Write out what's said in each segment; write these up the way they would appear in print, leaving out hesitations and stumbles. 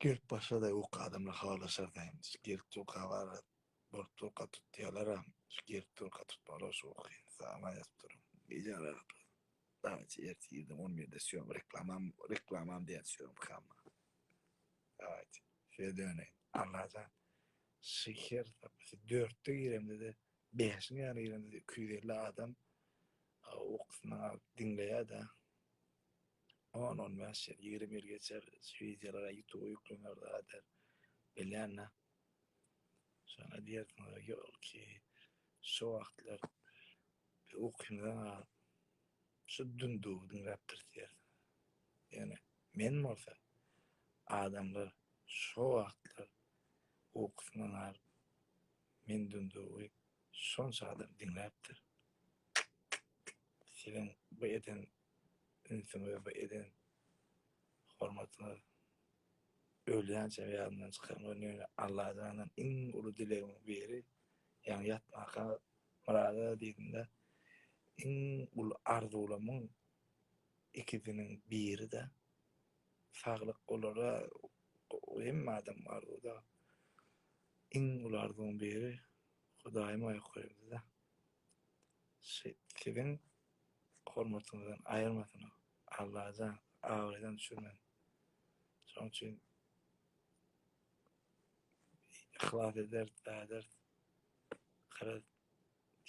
Gelip başlady uky adamlar habarlaşar daýym. Gelip durka bar bolup durka tutýarlaram. Gelip durka tutmaly şu uky. Saňa ýatyp durun. Gije rahat bol. Dawayçy erte irden on birde sýom reklamam reklamam diýen sýomkam. Dawayçy. Size döneýin. Allajan şu her sapasy dörtde giremde-de bäşiň ýany giremde-de 250 adam ukusyndan galyp diňleýär-de. On, on bäş ýyl, 20 ýyl geçer, şu wideolara YouTube'a ýüklener zat eder. Bilýän-dä. Şonda diýersiňiz, ýok ki, şu wagtlar biz ukymyzdan galyp, şu dündugy diňläpdiris diýersiňiz. Ýöne men bolsa, adamlar şo wagtlar ukusyndan galyp, men dündugy şonça adam diňläpdir. Siziň bu eden ünsüňiz, bu eden hormatyňyz ölýänçäm ýadymdan çykarman, ýöne Allajandan iň uly dilegimiň biri, ýaňy ýatmaka Myrada diýdim-de, iň uly arzuwlamyň ikisiniň biri-de saglyk olara hemme adam arzuwda. Iň uly arzuwyň biri Hudaýyma ýokarymda siziň hormatyňyzdan aýyrmasyn Allajan abraýdan düşürmesin. Şonuň üçin yhlas ederis, ederis. Garaz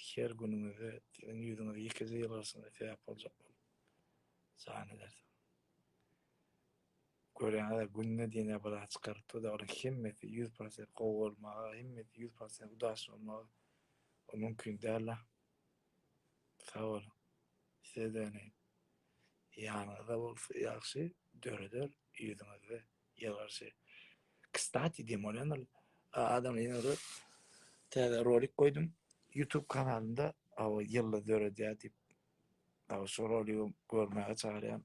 her günüňizde siziň ýüzüňize ýekeje ýylgyrşyňyza sebäp boljak bolup jan ederis. Görýäňiz-ä günde diýen ýaly bir zat çykaryp dur-da, olaryň hemmesi 100% gowy bolmaga, hemmesi 100% udaçny bolmaga o mümkin däl-de. Sag boluň. Size-de ýöne ýanyňyzda bolsa ýagşy döreder ýüzüňizde ýylgyrşy. Kstati diýen bolýan ol adam ýene bir täze rolik goýdum. YouTube kanalynda ýyldyz döredýär diýip. Şo roligi görmäge çagyrýan.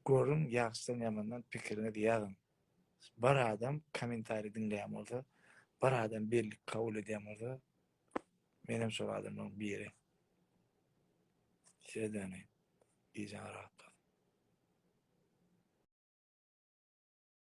Görüň ýagşydan ýamandan pikiriňizi ýazyň. Bir adam kommentariý diňleýän bolsa, bir adam bellik kabul edýän bolsa, menem şol adamlaryň biri. Size döneýin. Gijäňiz rahat bolsun.